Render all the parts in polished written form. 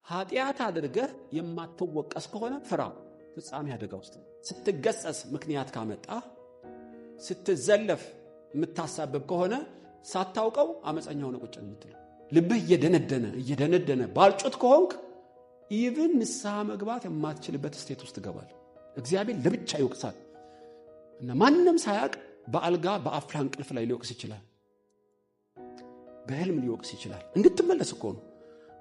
ኃጢአት አድርገህ የማትወቀስ ከሆነ ፍራ፣ ፍጻሜ አደጋ ውስጥ ነው። ስትገሰጽ ምክንያት ካመጣ፣ ስትዘለፍ የምታሳብብ ከሆነ ሳታውቀው አመፀኛ ሆነ ቁጭ የምትለው፣ ልብህ እየደነደነ እየደነደነ ባልጩት ከሆንክ even ንስሐ መግባት የማትችልበት state ውስጥ ትገባል። እግዚአብሔር ለብቻ ይወቅሳል እና ማንም ሳያቅ በአልጋ በአፍላ እንቅልፍ ላይ ሊወቅስ ይችላል። በህልም ሊወቅስ ይችላል። እንድትመለስ እኮ ነው።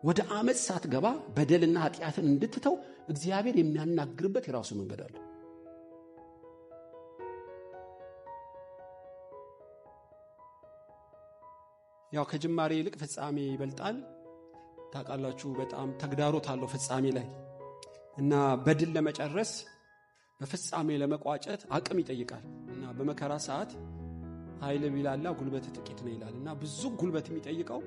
ወደ አመፅ ሳትገባ በደልና ኃጢአትን እንድትተው እግዚአብሔር የሚያናግርበት የራሱ መንገድ አለ። ያው ከጅማሬ ይልቅ ፍጻሜ ይበልጣል። ታውቃላችሁ፣ በጣም ተግዳሮት አለው ፍጻሜ ላይ እና በድል ለመጨረስ በፍጻሜ ለመቋጨት አቅም ይጠይቃል። እና በመከራ ሰዓት ኃይል ቢላላ ጉልበት ጥቂት ነው ይላል። እና ብዙ ጉልበት የሚጠይቀው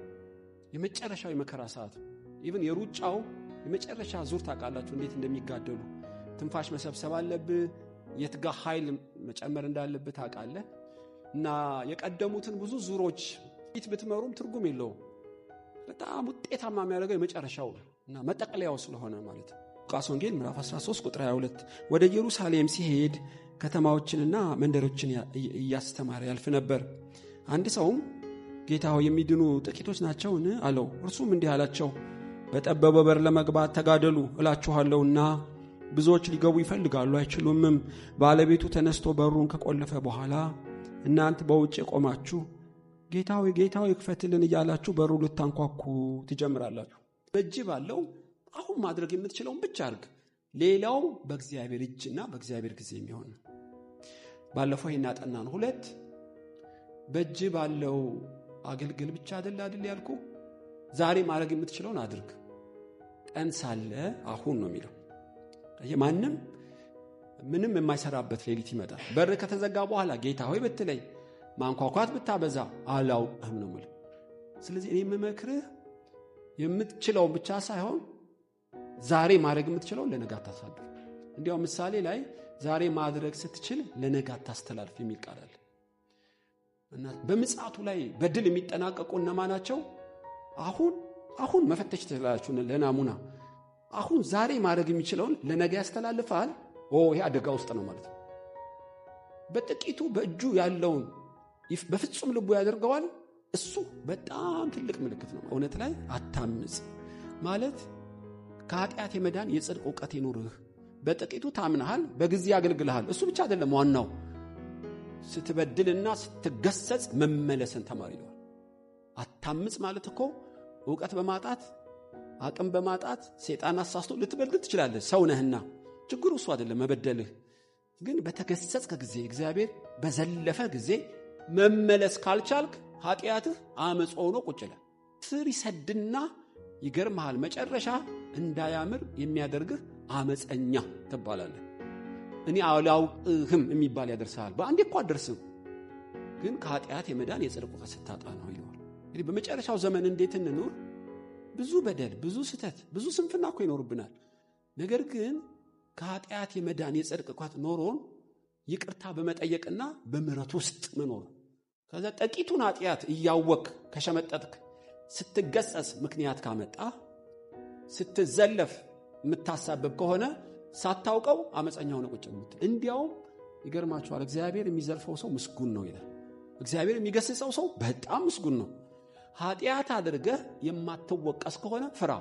የመጨረሻው የመከራ ሰዓት፣ even የሩጫው የመጨረሻ ዙር ታውቃላችሁ እንዴት እንደሚጋደሉ። ትንፋሽ መሰብሰብ አለብህ፣ የት ጋ ኃይል መጨመር እንዳለብህ ታውቃለህ። እና የቀደሙትን ብዙ ዙሮች ፊት ብትመሩም ትርጉም የለውም። በጣም ውጤታማ የሚያደርገው የመጨረሻው እና መጠቅለያው ስለሆነ ማለት ነው። ሉቃስ ወንጌል ምዕራፍ 13 ቁጥር 22፣ ወደ ኢየሩሳሌም ሲሄድ ከተማዎችንና መንደሮችን እያስተማረ ያልፍ ነበር። አንድ ሰውም ጌታ ሆይ፣ የሚድኑ ጥቂቶች ናቸውን? አለው። እርሱም እንዲህ አላቸው፣ በጠበበ በር ለመግባት ተጋደሉ እላችኋለሁና ብዙዎች ሊገቡ ይፈልጋሉ አይችሉምም። ባለቤቱ ተነስቶ በሩን ከቆለፈ በኋላ እናንተ በውጭ ቆማችሁ ጌታ ሆይ፣ ጌታ ሆይ፣ ክፈትልን እያላችሁ በሩ ልታንኳኩ ትጀምራላችሁ። በእጅ ባለው አሁን ማድረግ የምትችለውን ብቻ አድርግ። ሌላው በእግዚአብሔር እጅና በእግዚአብሔር ጊዜ የሚሆን። ባለፈው ይህን ያጠናን። ሁለት፣ በእጅ ባለው አገልግል ብቻ አይደል አይደል ያልኩ? ዛሬ ማድረግ የምትችለውን አድርግ። ቀን ሳለ አሁን ነው የሚለው። ማንም ምንም የማይሰራበት ሌሊት ይመጣል። በር ከተዘጋ በኋላ ጌታ ሆይ ብትለኝ፣ ማንኳኳት ብታበዛ አላውቅህም ነው የምልህ። ስለዚህ እኔ የምመክርህ የምትችለውን ብቻ ሳይሆን ዛሬ ማድረግ የምትችለውን ለነገ አታሳድር። እንዲያው ምሳሌ ላይ ዛሬ ማድረግ ስትችል ለነገ አታስተላልፍ የሚል ቃል አለ። እና በምጽአቱ ላይ በድል የሚጠናቀቁ እነማ ናቸው? አሁን አሁን መፈተሽ ትችላላችሁ። ለናሙና አሁን ዛሬ ማድረግ የሚችለውን ለነገ ያስተላልፋል። ይሄ አደጋ ውስጥ ነው ማለት ነው። በጥቂቱ በእጁ ያለውን በፍጹም ልቡ ያደርገዋል። እሱ በጣም ትልቅ ምልክት ነው። እውነት ላይ አታምጽ ማለት ከኃጢአት የመዳን የጽድቅ እውቀት ይኑርህ። በጥቂቱ ታምነሃል፣ በጊዜ ያገልግልሃል። እሱ ብቻ አይደለም ዋናው፣ ስትበድልና ስትገሰጽ መመለስን ተማር ይለዋል። አታምጽ ማለት እኮ እውቀት በማጣት፣ አቅም በማጣት ሴጣን አሳስቶ ልትበድል ትችላለህ፣ ሰው ነህና። ችግሩ እሱ አይደለም መበደልህ፣ ግን በተገሰጽከ ጊዜ፣ እግዚአብሔር በዘለፈ ጊዜ መመለስ ካልቻልክ ኃጢአትህ አመፅ ሆኖ ቁጭ ይላል። ስር ይሰድና ይገርምሃል፣ መጨረሻ እንዳያምር የሚያደርግህ አመፀኛ ትባላለህ። እኔ አላውቅህም የሚባል ያደርሰሃል። በአንዴ እኮ አትደርስም፣ ግን ከኃጢአት የመዳን የጽድቅ እውቀት ስታጣ ነው ይለዋል። እንግዲህ በመጨረሻው ዘመን እንዴት እንኑር? ብዙ በደል፣ ብዙ ስህተት፣ ብዙ ስንፍና እኮ ይኖርብናል። ነገር ግን ከኃጢአት የመዳን የጽድቅ እውቀት ኖሮን ይቅርታ በመጠየቅና በምሕረት ውስጥ መኖር፣ ከዛ ጥቂቱን ኃጢአት እያወቅ ከሸመጠጥክ፣ ስትገሰጽ ምክንያት ካመጣ፣ ስትዘለፍ የምታሳብብ ከሆነ ሳታውቀው አመፀኛ ሆነ ቁጭ የምትል። እንዲያውም ይገርማችኋል፣ እግዚአብሔር የሚዘልፈው ሰው ምስጉን ነው ይላል። እግዚአብሔር የሚገስጸው ሰው በጣም ምስጉን ነው። ኃጢአት አድርገህ የማትወቀስ ከሆነ ፍራ፣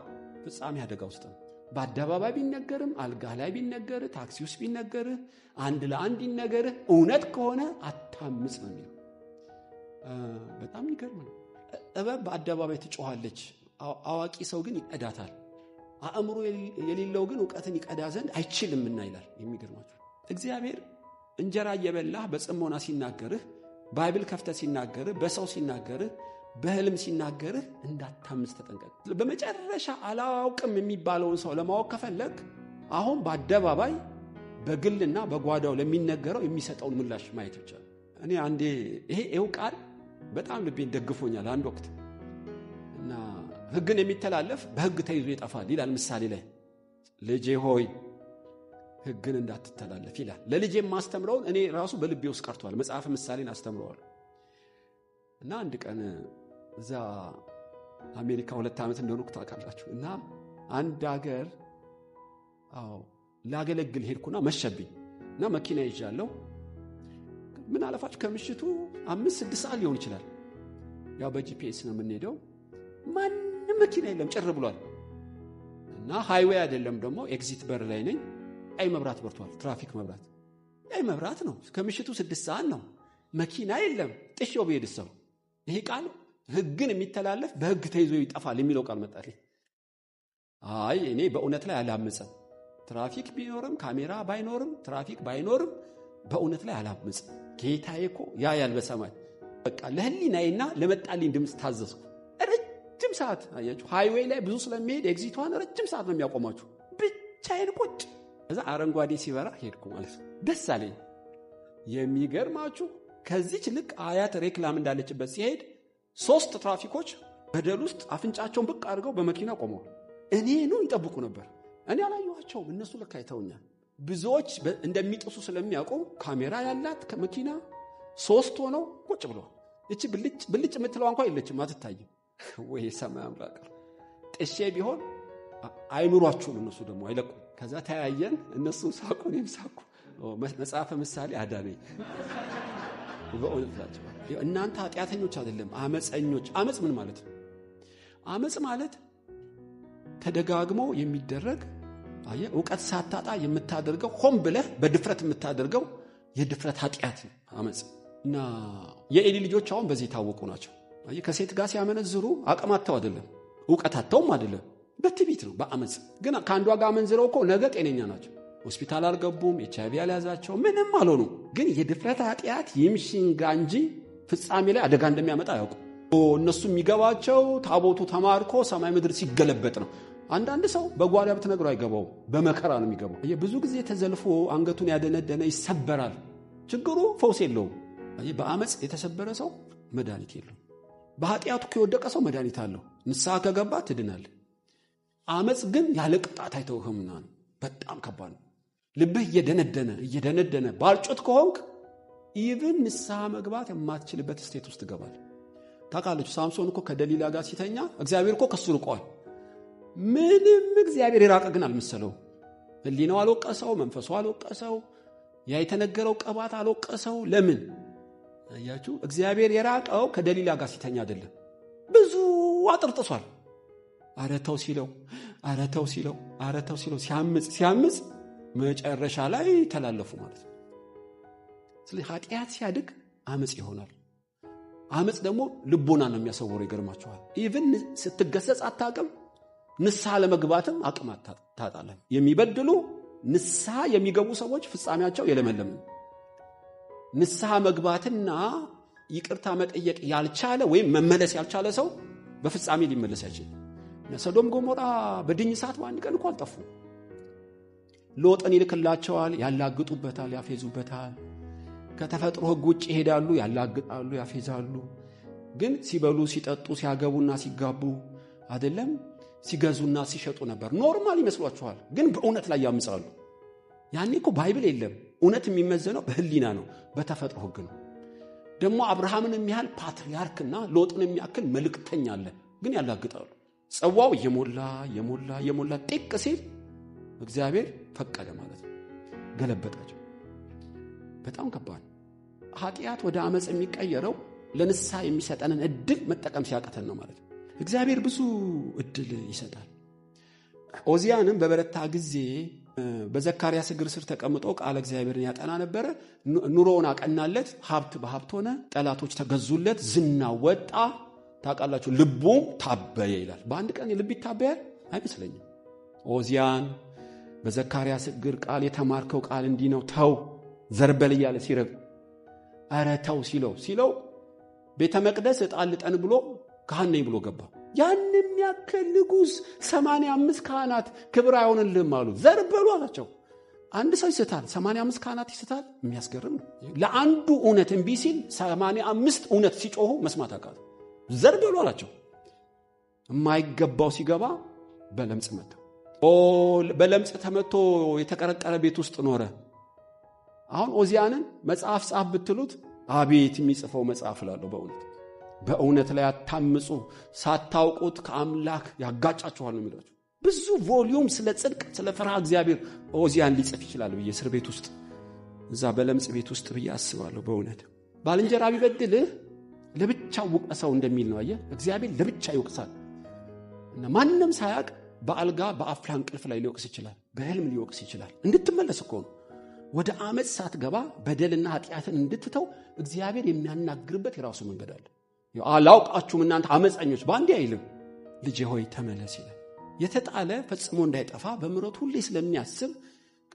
ፍጻሜ አደጋ ውስጥ ነው። በአደባባይ ቢነገርም፣ አልጋ ላይ ቢነገርህ፣ ታክሲ ውስጥ ቢነገርህ፣ አንድ ለአንድ ይነገርህ፣ እውነት ከሆነ አታምጽ ነው የሚለው። በጣም ይገርም ነው። ጥበብ በአደባባይ ትጮኻለች፣ አዋቂ ሰው ግን ይቀዳታል። አእምሮ የሌለው ግን እውቀትን ይቀዳ ዘንድ አይችልምና ይላል። የሚገርማችሁ እግዚአብሔር እንጀራ እየበላህ በጽሞና ሲናገርህ፣ Bible ከፍተህ ሲናገርህ፣ በሰው ሲናገርህ፣ በህልም ሲናገርህ እንዳታምጽ ተጠንቀቅ። በመጨረሻ አላውቅም የሚባለውን ሰው ለማወቅ ከፈለግ አሁን በአደባባይ በግልና በጓዳው ለሚነገረው የሚሰጠውን ምላሽ ማየት ብቻ። እኔ አንዴ ይሄ ቃል በጣም ልቤን ደግፎኛል አንድ ወቅት። እና ህግን የሚተላለፍ በህግ ተይዞ ይጠፋል ይላል ምሳሌ ላይ። ልጄ ሆይ፣ ህግን እንዳትተላለፍ ይላል። ለልጄ የማስተምረውን እኔ ራሱ በልቤ ውስጥ ቀርቷል። መጽሐፈ ምሳሌን አስተምረዋል። እና አንድ ቀን እዛ አሜሪካ 2 ዓመት እንደሆንኩ ታውቃላችሁ። እና አንድ ሀገር አዎ ላገለግል ሄድኩና መሸብኝ እና መኪና ይዣለሁ። ምን አለፋችሁ ከምሽቱ 5-6 ሰዓት ሊሆን ይችላል። ያው በ GPS ነው የምንሄደው። ማንም መኪና የለም፣ ጭር ብሏል። እና highway አይደለም ደግሞ exit በር ላይ ነኝ። ቀይ መብራት በርቷል፣ ትራፊክ መብራት፣ ቀይ መብራት ነው። ከምሽቱ 6 ሰዓት ነው። መኪና የለም። ጥሼው ብሄድ ሰው ይሄ ቃል ህግን የሚተላለፍ በህግ ተይዞ ይጠፋል የሚለው ቃል መጣልኝ። አይ እኔ በእውነት ላይ አላምፅም። ትራፊክ ቢኖርም ካሜራ ባይኖርም ትራፊክ ባይኖርም በእውነት ላይ አላምፅም። ጌታዬ እኮ ያያል በሰማይ። በቃ ለህሊናዬና ለመጣልኝ ድምፅ ታዘዝኩ። ረጅም ሰዓት አያችሁ፣ highway ላይ ብዙ ስለሚሄድ exit ቷን ረጅም ሰዓት ነው የሚያቆማችሁ። ብቻዬን ቁጭ። ከዛ አረንጓዴ ሲበራ ሄድኩ ማለት ነው። ደስ አለኝ። የሚገርማችሁ ከዚች ልክ አያት ሬክላም እንዳለችበት ሲሄድ 3 ትራፊኮች ገደል ውስጥ አፍንጫቸውን ብቅ አድርገው በመኪና ቆመዋል። እኔኑ ይጠብቁ ነበር። እኔ አላየኋቸውም፣ እነሱ ልክ አይተውኛል። ብዙዎች እንደሚጥሱ ስለሚያውቁ ካሜራ ያላት ከመኪና 3 ሆነው ቁጭ ብለዋል። እቺ ብልጭ ብልጭ የምትለው እንኳን የለችም፣ አትታይም። ወይ ሰማይ አምላክ፣ ጥሼ ቢሆን አይምሯቸውም፣ እነሱ ደግሞ አይለቁም። ከዛ ተያየን፣ እነሱም ሳቁ፣ እኔም ሳቁ። መጽሐፈ ምሳሌ አዳነኝ። በእውነት እላቸዋለሁ እናንተ ኃጢአተኞች አይደለም አመፀኞች። አመፅ ምን ማለት ነው? አመፅ ማለት ተደጋግሞ የሚደረግ አየህ፣ እውቀት ሳታጣ የምታደርገው ሆን ብለህ በድፍረት የምታደርገው የድፍረት ኃጢአት ነው አመፅ። እና የኤሊ ልጆች አሁን በዚህ የታወቁ ናቸው። አየህ፣ ከሴት ጋር ሲያመነዝሩ አቅም አጥተው አይደለም፣ እውቀት አጥተውም አይደለም፣ በትዕቢት ነው፣ በአመፅ። ግን ከአንዷ ጋር አመንዝረው እኮ ነገ ጤነኛ ናቸው። ሆስፒታል አልገቡም፣ ኤች አይቪ አልያዛቸው፣ ምንም አልሆኑ። ግን የድፍረት ኃጢአት ይምሽንጋ እንጂ ፍጻሜ ላይ አደጋ እንደሚያመጣ አያውቁ። እነሱ የሚገባቸው ታቦቱ ተማርኮ ሰማይ ምድር ሲገለበጥ ነው። አንዳንድ ሰው በጓዳ ብትነግረው አይገባውም፣ በመከራ ነው የሚገባው። ብዙ ጊዜ ተዘልፎ አንገቱን ያደነደነ ይሰበራል። ችግሩ ፈውስ የለውም። በአመፅ የተሰበረ ሰው መድኃኒት የለውም። በኃጢአቱ ከወደቀ ሰው መድኃኒት አለው። ንስሐ ከገባ ትድናለህ። አመፅ ግን ያለ ቅጣት አይተውህምና ነው። በጣም ከባድ ነው። ልብህ እየደነደነ እየደነደነ ባልጩት ከሆንክ even ንስሐ መግባት የማትችልበት state ውስጥ ትገባለህ። ታውቃለች፣ ሳምሶን እኮ ከደሊላ ጋር ሲተኛ እግዚአብሔር እኮ ከሱ ርቋል። ምንም እግዚአብሔር የራቀ ግን አልመሰለውም። ህሊናው አልወቀሰው፣ መንፈሱ አልወቀሰው፣ ያ የተነገረው ቅባት አልወቀሰው። ለምን አያችሁ? እግዚአብሔር የራቀው ከደሊላ ጋር ሲተኛ አይደለም። ብዙ አጥርጥሷል። አረተው ሲለው አረተው ሲለው አረተው ሲለው ሲያምጽ ሲያምጽ መጨረሻ ላይ ተላለፉ ማለት ነው። ስለዚህ ኃጢአት ሲያድግ አመጽ ይሆናል። አመጽ ደግሞ ልቦና ነው የሚያሰውረው። ይገርማችኋል። Even ስትገሰጽ አታውቅም፣ ንስሐ ለመግባትም አቅም ታጣለህ። የሚበድሉ ንስሐ የሚገቡ ሰዎች ፍጻሜያቸው የለመለም ነው። ንስሐ መግባትና ይቅርታ መጠየቅ ያልቻለ ወይም መመለስ ያልቻለ ሰው በፍጻሜ ሊመለስ አይችልም። ሰዶም ገሞራ በድኝ ሰዓት በአንድ ቀን እኮ አልጠፉም። ሎጥን ይልክላቸዋል፣ ያላግጡበታል፣ ያፌዙበታል። ከተፈጥሮ ሕግ ውጭ ይሄዳሉ፣ ያላግጣሉ፣ ያፌዛሉ። ግን ሲበሉ ሲጠጡ ሲያገቡና ሲጋቡ አይደለም ሲገዙና ሲሸጡ ነበር። Normal ይመስሏችኋል፣ ግን በእውነት ላይ ያምጻሉ። ያኔ እኮ Bible የለም። እውነት የሚመዘነው በህሊና ነው፣ በተፈጥሮ ሕግ ነው። ደግሞ አብርሃምን የሚያህል ፓትርያርክና ሎጥን የሚያክል መልእክተኛ አለ፣ ግን ያላግጣሉ። ጽዋው እየሞላ እየሞላ እየሞላ ጢቅ ሲል እግዚአብሔር ፈቀደ ማለት ነው፣ ገለበጣቸው። በጣም ከባድ ኃጢአት ወደ አመፅ የሚቀየረው ለንስሐ የሚሰጠንን እድል መጠቀም ሲያቅተን ነው ማለት ነው። እግዚአብሔር ብዙ እድል ይሰጣል። ኦዚያንም በበረታ ጊዜ በዘካርያስ እግር ስር ተቀምጦ ቃለ እግዚአብሔርን ያጠና ነበረ። ኑሮውን አቀናለት፣ ሀብት በሀብት ሆነ፣ ጠላቶች ተገዙለት፣ ዝና ወጣ። ታውቃላችሁ፣ ልቡም ታበየ ይላል። በአንድ ቀን ልብ ይታበያል አይመስለኝም። ኦዚያን በዘካርያስ እግር ቃል የተማርከው ቃል እንዲህ ነው፣ ተው ዘርበል እያለ ሲረግ፣ ኧረ ተው ሲለው ሲለው ቤተ መቅደስ ዕጣን ልጠን ብሎ ካህን ነኝ ብሎ ገባ። ያን የሚያክል ንጉሥ 85 ካህናት ክብር አይሆንልህም አሉ። ዘርበሉ አላቸው። አንድ ሰው ይስታል፣ 85 ካህናት ይስታል። የሚያስገርም ነው። ለአንዱ እውነት እምቢ ሲል 85 እውነት ሲጮሁ መስማት አቃተው። ዘርበሉ አላቸው። የማይገባው ሲገባ በለምጽ መታው። በለምጽ ተመቶ የተቀረቀረ ቤት ውስጥ ኖረ። አሁን ኦዚያንን መጽሐፍ ጻፍ ብትሉት አቤት የሚጽፈው መጽሐፍ እላለሁ። በእውነት በእውነት ላይ አታምፁ፣ ሳታውቁት ከአምላክ ያጋጫችኋል ነው የሚላችሁ። ብዙ volume ስለ ጽድቅ ስለ ፍርሃ እግዚአብሔር ኦዚያን ሊጽፍ ይችላል ብዬ እስር ቤት ውስጥ እዛ በለምጽ ቤት ውስጥ ብዬ አስባለሁ። በእውነት ባልንጀራ ቢበድልህ ለብቻው ውቀሰው እንደሚል ነው። አየህ፣ እግዚአብሔር ለብቻ ይወቅሳል እና ማንም ሳያቅ በአልጋ በአፍላ እንቅልፍ ላይ ሊወቅስ ይችላል፣ በህልም ሊወቅስ ይችላል። እንድትመለስ እኮ ነው። ወደ አመፅ ሳትገባ በደልና ኃጢአትን እንድትተው እግዚአብሔር የሚያናግርበት የራሱ መንገድ አለ። አላውቃችሁም እናንተ አመፀኞች በአንዴ አይልም። ልጄ ሆይ ተመለስ ይላል። የተጣለ ፈጽሞ እንዳይጠፋ በምሕረቱ ሁሌ ስለሚያስብ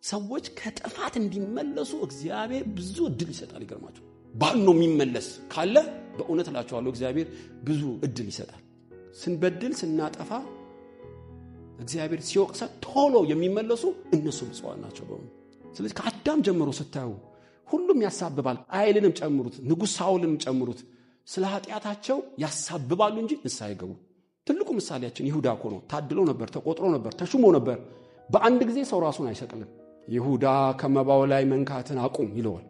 ሰዎች ከጥፋት እንዲመለሱ እግዚአብሔር ብዙ እድል ይሰጣል። ይገርማችሁ ባኖ የሚመለስ ካለ በእውነት እላችኋለሁ እግዚአብሔር ብዙ እድል ይሰጣል። ስንበድል ስናጠፋ እግዚአብሔር ሲወቅሰን ቶሎ የሚመለሱ እነሱ ብፁዓን ናቸው። በእውነት ስለዚህ ከአዳም ጀምሮ ስታዩ ሁሉም ያሳብባል። ቃየልንም ጨምሩት፣ ንጉሥ ሳውልንም ጨምሩት። ስለ ኃጢአታቸው ያሳብባሉ እንጂ ንስሐ አይገቡም። ትልቁ ምሳሌያችን ይሁዳ እኮ ነው። ታድሎ ነበር፣ ተቆጥሮ ነበር፣ ተሹሞ ነበር። በአንድ ጊዜ ሰው ራሱን አይሰቅልም። ይሁዳ ከመባው ላይ መንካትን አቁም ይለዋል።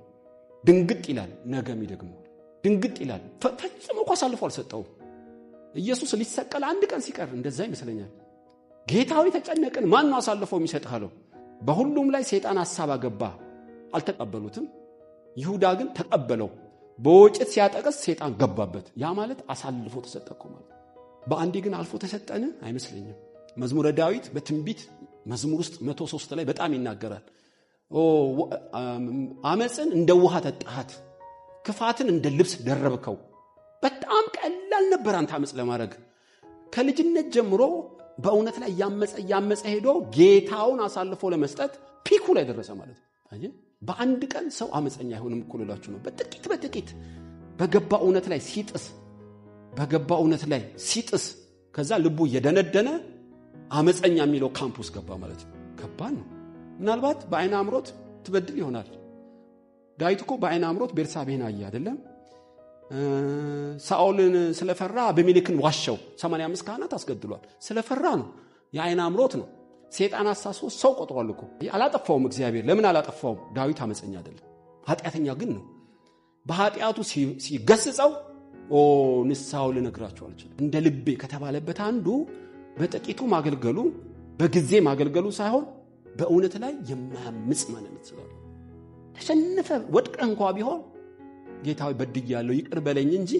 ድንግጥ ይላል፣ ነገም ይደግመዋል። ድንግጥ ይላል። ፈጽሞ እኮ አሳልፎ አልሰጠውም። ኢየሱስ ሊሰቀል አንድ ቀን ሲቀር እንደዛ ይመስለኛል። ጌታዊ ተጨነቅን፣ ማን ነው አሳልፎ የሚሰጥህ አለው። በሁሉም ላይ ሰይጣን ሐሳብ አገባ፣ አልተቀበሉትም። ይሁዳ ግን ተቀበለው። በወጭት ሲያጠቅስ ሰይጣን ገባበት። ያ ማለት አሳልፎ ተሰጠ እኮ ማለት። በአንዴ ግን አልፎ ተሰጠን አይመስለኝም። መዝሙረ ዳዊት በትንቢት መዝሙር ውስጥ 103 ላይ በጣም ይናገራል። አመፅን እንደ ውሃ ጠጣሃት፣ ክፋትን እንደ ልብስ ደረብከው። በጣም ቀላል ነበር አንተ አመፅ ለማድረግ። ከልጅነት ጀምሮ በእውነት ላይ እያመፀ እያመፀ ሄዶ ጌታውን አሳልፎ ለመስጠት ፒኩ ላይ ደረሰ ማለት ነው። በአንድ ቀን ሰው አመፀኛ አይሆንም እኮ ልላችሁ ነው። በጥቂት በጥቂት በገባ እውነት ላይ ሲጥስ በገባ እውነት ላይ ሲጥስ ከዛ ልቡ እየደነደነ አመፀኛ የሚለው ካምፑስ ገባ ማለት ነው። ከባድ ነው። ምናልባት በአይነ አምሮት ትበድል ይሆናል። ዳዊት እኮ በአይነ አምሮት ቤርሳቤህን አየ አይደለም? ሳኦልን ስለፈራ አቤሜሌክን ዋሸው። 85 ካህናት አስገድሏል። ስለፈራ ነው። የአይነ አምሮት ነው። ሰይጣን አሳስቦ ሰው ቆጥሯል እኮ። አላጠፋውም እግዚአብሔር። ለምን አላጠፋውም? ዳዊት አመፀኛ አይደለም፣ ኃጢአተኛ ግን ነው። በኃጢአቱ ሲገስጸው ንስሐው ልነግራችሁ አልችልም። እንደ ልቤ ከተባለበት አንዱ በጥቂቱ ማገልገሉ በጊዜ ማገልገሉ ሳይሆን በእውነት ላይ የማያምጽ ማንነት ስላለ ተሸንፈ ወድቀህ እንኳ ቢሆን ጌታዊ በድያለሁ ይቅር በለኝ እንጂ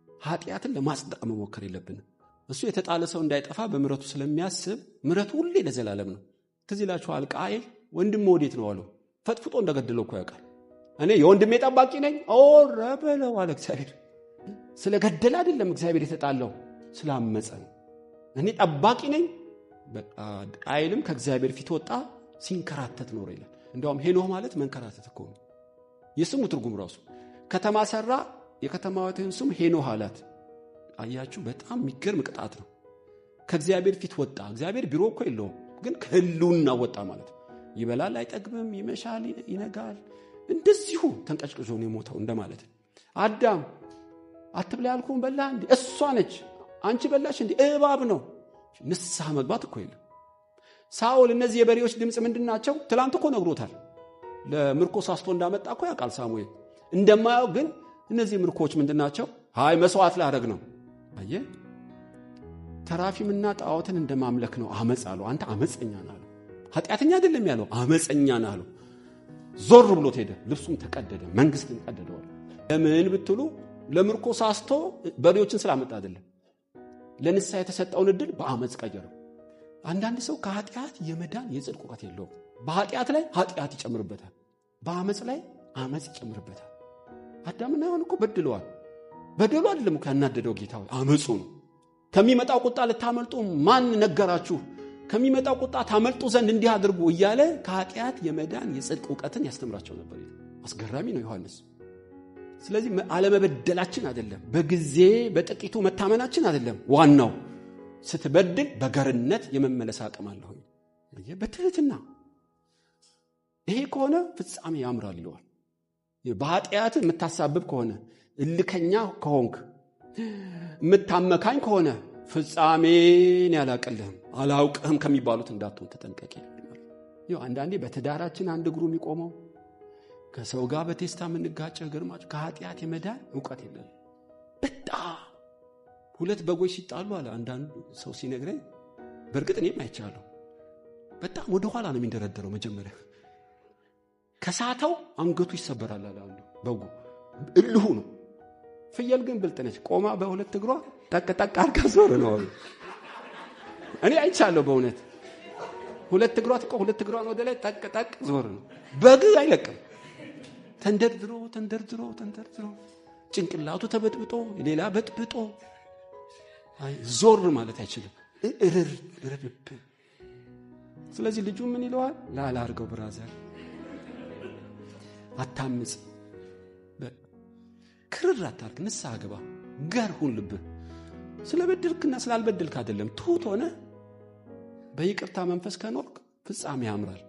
ኃጢአትን ለማጽደቅ መሞከር የለብንም። እሱ የተጣለ ሰው እንዳይጠፋ በምሕረቱ ስለሚያስብ ምሕረቱ ሁሌ ለዘላለም ነው። ትዝ ይላችኋል ቃየል ወንድም ወዴት ነው አለው። ፈጥፍጦ እንደገደለው እኮ ያውቃል። እኔ የወንድሜ ጠባቂ ነኝ ኦረ በለው አለ እግዚአብሔር። ስለገደለ አይደለም እግዚአብሔር የተጣለው ስላመፀ ነው። እኔ ጠባቂ ነኝ። በቃ ቃየልም ከእግዚአብሔር ፊት ወጣ፣ ሲንከራተት ኖረ ይላል። እንደውም ሄኖህ ማለት መንከራተት እኮ ነው የስሙ ትርጉም ራሱ። ከተማ ሰራ፣ የከተማዋን ስም ሄኖህ አላት። አያችሁ፣ በጣም የሚገርም ቅጣት ነው። ከእግዚአብሔር ፊት ወጣ። እግዚአብሔር ቢሮ እኮ የለውም፣ ግን ከህልውና ወጣ ማለት ነው። ይበላል፣ አይጠግብም፣ ይመሻል፣ ይነጋል። እንደዚሁ ተንቀጭቅዞ ነው የሞተው እንደማለት ነው። አዳም አትብላ ያልኩህን በላህ እንዴ? እሷ ነች። አንቺ በላሽ እንዴ? እባብ ነው። ንስሐ መግባት እኮ የለም። ሳኦል እነዚህ የበሬዎች ድምፅ ምንድን ናቸው? ትላንት እኮ ነግሮታል። ለምርኮ ሳስቶ እንዳመጣ እኮ ያውቃል ሳሙኤል። እንደማያውቅ ግን እነዚህ ምርኮዎች ምንድን ናቸው? አይ መስዋዕት ላደርግ ነው። አየህ፣ ተራፊምና ጣዖትን እንደማምለክ ነው አመፅ አለው። አንተ አመፀኛ ነህ አለው። ኃጢአተኛ አይደለም ያለው፣ አመፀኛ ነህ አለው። ዞር ብሎት ሄደ። ልብሱም ተቀደደ፣ መንግስትን ቀደደዋል። ለምን ብትሉ ለምርኮ ሳስቶ በሬዎችን ስላመጣ አይደለም። ለንስሐ የተሰጠውን እድል በአመፅ ቀየረው። አንዳንድ ሰው ከኃጢአት የመዳን የጽድቅ እውቀት የለውም። በኃጢአት ላይ ኃጢአት ይጨምርበታል፣ በአመፅ ላይ አመፅ ይጨምርበታል። አዳምና ሔዋን እኮ በድለዋል። በደሉ አይደለም እኮ ያናደደው ጌታ ሆይ፣ አመፁ ነው። ከሚመጣው ቁጣ ልታመልጡ ማን ነገራችሁ? ከሚመጣው ቁጣ ታመልጡ ዘንድ እንዲህ አድርጉ እያለ ከኃጢአት የመዳን የጽድቅ እውቀትን ያስተምራቸው ነበር። አስገራሚ ነው ዮሐንስ። ስለዚህ አለመበደላችን አይደለም፣ በጊዜ በጥቂቱ መታመናችን አይደለም ዋናው። ስትበድል በገርነት የመመለስ አቅም አለ ሆይ በትህትና። ይሄ ከሆነ ፍጻሜ ያምራል ይለዋል። በኃጢአት የምታሳብብ ከሆነ እልከኛ ከሆንክ የምታመካኝ ከሆነ ፍጻሜን ያላቅልህም አላውቅህም ከሚባሉት እንዳትሆን ተጠንቀቂ። አንዳንዴ በትዳራችን አንድ እግሩ የሚቆመው ከሰው ጋር በቴስታ የምንጋጨው ግርማቸው ከኃጢአት የመዳን እውቀት የለንም። በጣም ሁለት በጎች ሲጣሉ አለ አንዳንዱ ሰው ሲነግረኝ በእርግጥ እኔም አይቻለሁ። በጣም ወደ ኋላ ነው የሚንደረደረው። መጀመሪያ ከሳተው አንገቱ ይሰበራል አለ አንዱ። በጉ እልሁ ነው። ፍየል ግን ብልጥ ነች። ቆማ በሁለት እግሯ ጠቅ ጠቅ አድርጋ ዞር ነው አሉ። እኔ አይቻለሁ በእውነት፣ ሁለት እግሯ ትቆ ሁለት እግሯን ወደ ላይ ጠቅ ጠቅ ዞር ነው። በግ አይለቅም። ተንደርድሮ ተንደርድሮ ተንደርድሮ ጭንቅላቱ ተበጥብጦ ሌላ በጥብጦ ዞር ማለት አይችልም። እርር እርር። ስለዚህ ልጁ ምን ይለዋል? ላላ አድርገው brother፣ አታምፅ፣ ክርር አታርግ፣ ንስሐ ግባ፣ ገር ሁን ልብህ። ስለበደልክና ስላልበደልክ አይደለም። ትሁት ሆነ በይቅርታ መንፈስ ከኖርክ ፍጻሜ ያምራል።